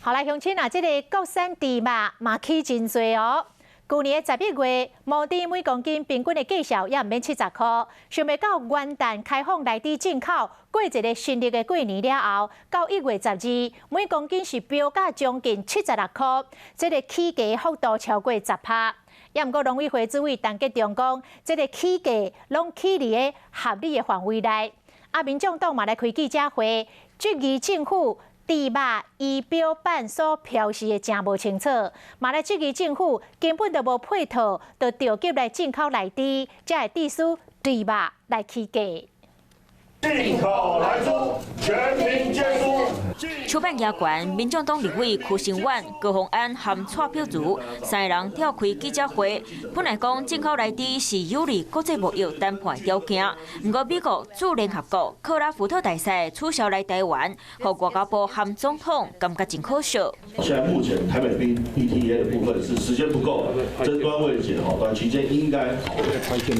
好來，鄉親啊，這个國產豬肉嘛起真濟哦。舊年的11月，摩豬每公斤平均的價數猶毋免70箍，想袂到元旦開放來豬進口，過一个新曆的過年了後，到1月12，每公斤是飆價將近76箍，這个起價幅度超過10趴。猶毋過農委會主委陳吉仲講，這个起價攏起佇个合理的範圍內。啊，民眾黨嘛來開記者會，質疑政府豬肉儀表板所標示的誠無清楚，嘛來質疑政府根本就無配套，就著急來進口萊豬，才會致使豬肉來起價。進口萊豬，全民皆輸。手板舉懸，民眾黨立委柯成遠、高虹安和蔡碧如三个人召開記者會。本來講進口萊豬是有利國際貿易談判條件，毋過美國駐聯合國克拉夫特大使取消來台灣，予外交部和總統感覺真可惜。現在目前台美 BTA 的部分是時間不夠，爭端未解哈，短期間應該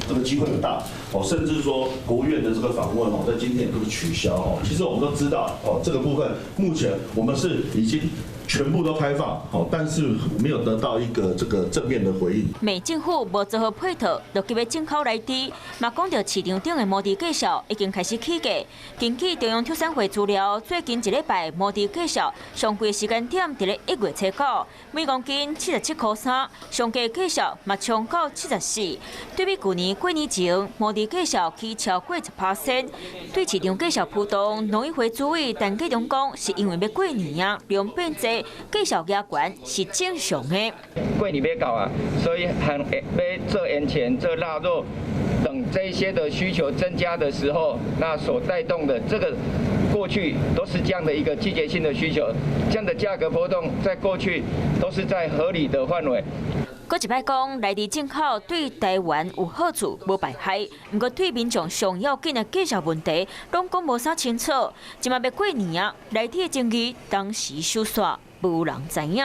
這個機會不大哦，甚至說國務院的這個訪問哦，在今天也都是取消哦。其實我們都知道哦，這個部分目前我們是已經全部都開放，哦，但是沒有得到一個這個正面的回應。罵政府無做好配套，就急欲進口萊豬，嘛講著市場頂的摩豬價數已經開始起價。根據中央畜產會資料，最近一禮拜摩豬價數上貴時間點佇咧1月初9，每公斤77箍3，上低價數嘛衝到74。對比舊年過年前，摩豬價數起超過10%。對市場價數波動，農委會主委陳吉仲講，是因為欲過年啊，量變濟，價數加懸是正常的。過年欲到啊，所以很欲做煙腸、做臘肉等這些的需求增加的時候，那所帶動的這個過去都是這樣的一個季節性的需求，這樣的價格波動在過去都是在合理的範圍。閣一擺講，萊豬進口對台灣有好處，無排害。毋過對民眾上要緊的價數問題，攏講無啥清楚。這馬欲過年啊，萊豬的爭議當時收煞，無人知影。